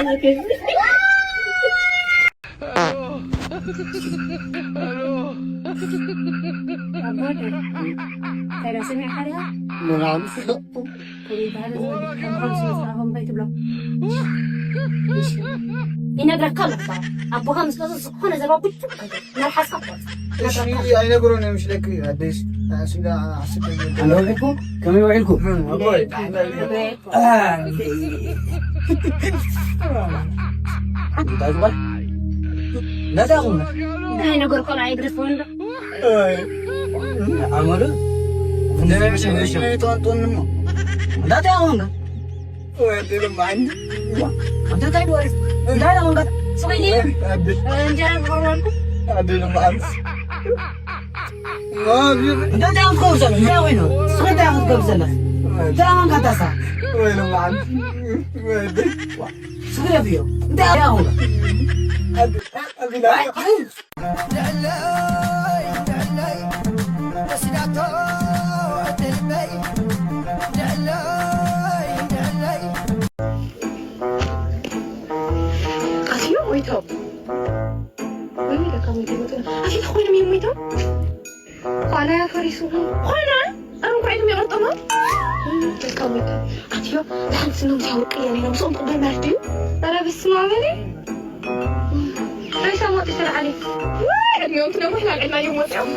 ኣቦ፣ እንታይ ደኣ ሰሚዕካ ዲኻ? ንዓም ስሕቕኩም። ከምኡ ይበሃል፣ እዚ ወዲ ከም ሓሙስ መጽናዕቶም እንታይ ትብሎ? ይነግረካ ኣሎ። ኣቦኻ ምስ መጸ ዝኾነ ዘረባ ብጭው ኣይትበል። መልሓስካ ቁረጽ። እሺ፣ ይነግረካ ኣሎ። ኣይነግሮን እዮም፣ ሽለክ ኣደይስ። ኣስላ ኣስብ። ኣለኹ እኮ፣ ከመይ ውዒልኩም? ኣቦይ። እንታይ ዝበል? ነታ ይኹን። ናይ ነገር ቆልዓ ይግደፍ ወንዶ። ኣይ። ኣመሉ። እንደ ነብሽ ነብሽ። ተንጦንሞ። ነታ ይኹን። ወይ፣ ደልማን። አንተ ታይ ዶሪ? እንዳላ መንገድ። ስቆይ። አብ። እንጀራ ቆርባልኩ። አብ ደልማን። እንደ ዳውን ኮርሰን፣ እንደ ወይ ነው? ስለ ዳውን ኮርሰን። ዳውን ካታሳ። ወይ ነው ማን? ወይ። ስለ ቢዮ። እንደ ዳውን። አብ። አብ። ኣትዮ ሞይቶም። ወይኔ ለካ ሞይቶም ይመጡ። ኣትዮ ተኾይኖም እዮም ሞይቶም። ኳላ ፈሪሱ። ኳላ? ኣረ እንኳዕ ኢሎም ይቐርጠሞ። ለካ ሞይቶም። ኣትዮ፣ ድሓን ስኖም ሲያውቅ እያ ነይሮም። ምስኦም ቅበል ማለት ድዩ? ኣረ በስመ ኣብ በሊ። ሬሳ ሞት ይስርዓኒ። ዋይ፣ ዕድሜኦም ክነውሕ ናብ ዕድና እዮም ወፂኦም።